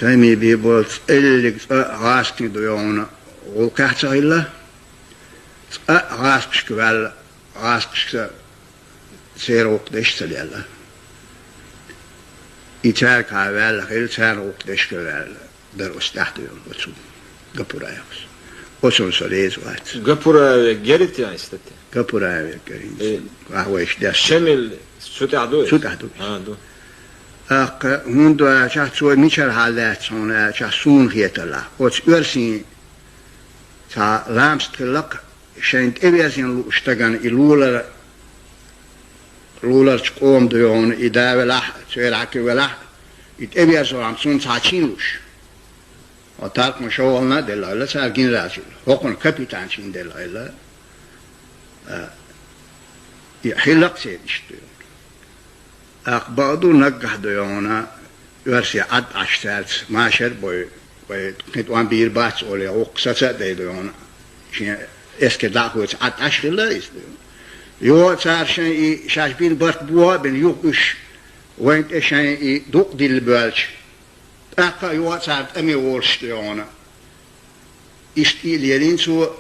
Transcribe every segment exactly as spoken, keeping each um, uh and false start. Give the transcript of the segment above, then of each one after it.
Тайми бе болчу эллиг цкъа а гӀаскхий ду йогӀуна гӀуллакхехь ца хилла, цкъа а гӀаскхашка ваьлла, гӀаскхашка церан гӀуллакх деш а ца лелла. И цаьргахьа ваьлла хилла, царна гӀуллакх дешка ваьлла дара оцу тӀехь ду йогӀуна оцу Гапураевс. Оцунна со реза вац. Гапураеве герит ян стати? Гапураеве герит. Э, Ахь вайша деш. Шемил цу тӀехь ду? Цу тӀехь ду. А, ду. ТӀаккха хӀунда аьлча, цо мичара хьал лаьцна хьуна аьлча, суна хетарла. Оцу оьрсийн цхьа ламаст хиллакх, шайна тӀеверзина лууш стагана и лулара, луларчу къоман ду йогӀуна, и да велахь а, церан хьаькам велахь а, и тӀеверзорхьама цунна цхьа чин луш. Хьо таркъан шолгӀанна а делла хилла цара генерал чин, хӀокхунна капитан чин делла хилла. А, и хиллакх церан иштта ду йогӀуна. ТӀаккха бакъду, наггахь ду йогӀуна, оьрсий Ӏад Ӏаш цаьрца машар а бой, вай кхин тӀом бийр бац олий, гӀуллакх саца а дайна ду йогӀуна, шен эскар дӀа а хуьйцу Ӏад Ӏаш хилла иза ду йогӀуна. Йо, цара шайн и шаьш бина барт бохо а бина, юха уьш вайна тӀе шайн и дукъ дилла боьлча, тӀаккха а йо цара тӀаме волуш ду йогӀуна. Иштта и а лелийна цо,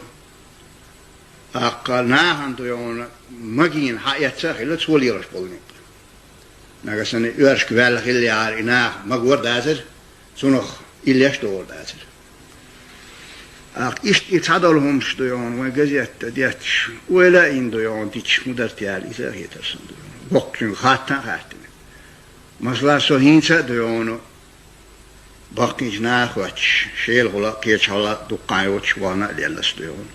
тӀаккха нахана ду йогӀуна, магийна хьаэцна а хилла цо лелош болу некъ. Нагахь санна оьрсашка ваьлла хилла яхьара, и наха магор а дацара, цунах иллеш а догӀур дацара. ТӀаккха иштта и цхьадолу хӀуманаш ду йогӀуна, вайн газетта детташ, ойла а йина ду йогӀуна, дича хӀун дара те аьлла, иза а хетара сан ду йогӀуна. Боккхачуьнга хатта а хаьттина. Масала, со хӀинца а ду йогӀуна, баккхийчу наха хоьттуш, Шелахула а, кхечахьалла а дуккха йоцуш вахана а лелла ас ду йогӀуна.